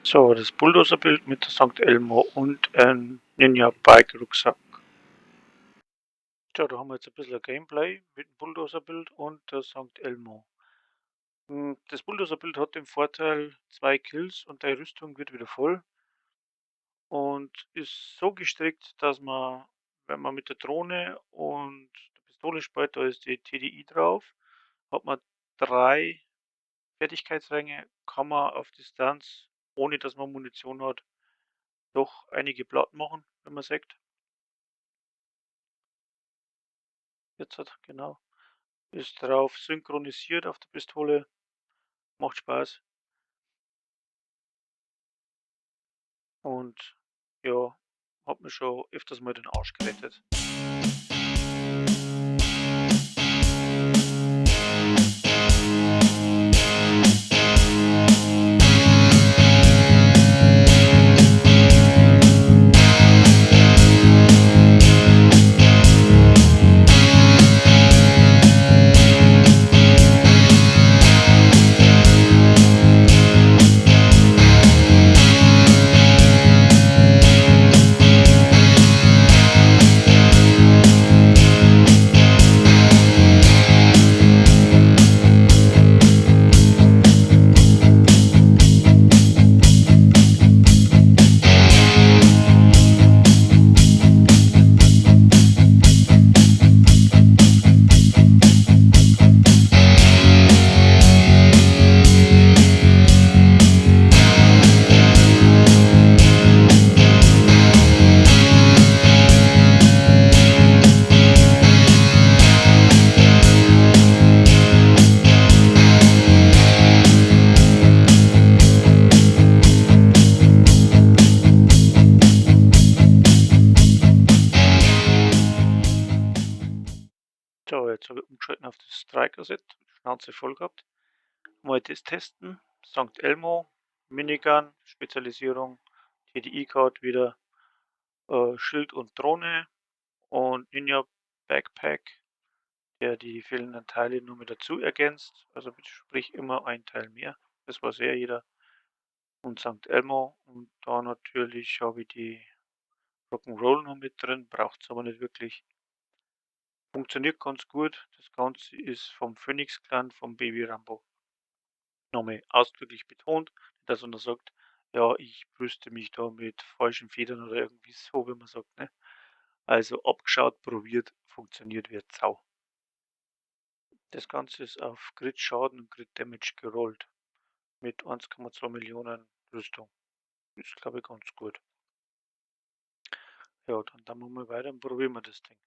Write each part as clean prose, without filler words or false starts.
So, das Bulldozer-Build mit der St. Elmo und ein Ninja Bike Rucksack. Tja, da haben wir jetzt ein bisschen Gameplay mit dem Bulldozer-Build und der St. Elmo. Das Bulldozer-Build hat den Vorteil, 2 Kills und deine Rüstung wird wieder voll. Und ist so gestrickt, dass man, wenn man mit der Drohne und der Pistole spielt, da ist die TDI drauf, hat man 3 Fertigkeitsränge, kann man auf Distanz, ohne dass man Munition hat, doch einige platt machen, wenn man sagt. Jetzt hat, genau. Ist drauf synchronisiert auf der Pistole. Macht Spaß. Und ja, hat mir schon öfters mal den Arsch gerettet. So, jetzt habe ich umgeschaltet auf das Striker-Set, Schnauze voll gehabt. Mal das testen. St. Elmo, Minigun, Spezialisierung, TDI-Card wieder, Schild und Drohne und Ninja Backpack, der die fehlenden Teile nur mit dazu ergänzt, also sprich immer ein Teil mehr, das weiß ja jeder. Und St. Elmo und da natürlich habe ich die Rock'n'Roll noch mit drin, braucht's aber nicht wirklich. Funktioniert ganz gut, das Ganze ist vom Phoenix Clan, vom Baby Rambo. Nochmal ausdrücklich betont, dass man sagt, ja, ich brüste mich da mit falschen Federn oder irgendwie so, wie man sagt, ne? Also abgeschaut, probiert, funktioniert wie Sau. Das Ganze ist auf Crit Schaden und Crit Damage gerollt. Mit 1,2 Millionen Rüstung. Ist, glaub ich, ganz gut. Ja, dann machen wir weiter und probieren wir das Ding.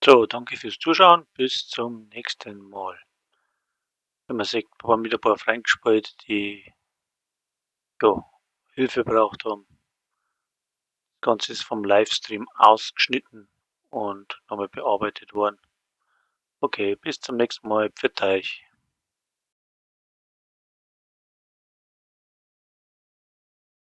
So, danke fürs Zuschauen, bis zum nächsten Mal. Wie man sieht, haben wieder ein paar Freunde gespielt, die ja, Hilfe braucht haben. Das Ganze ist vom Livestream ausgeschnitten und nochmal bearbeitet worden. Okay, bis zum nächsten Mal. Pfiat euch.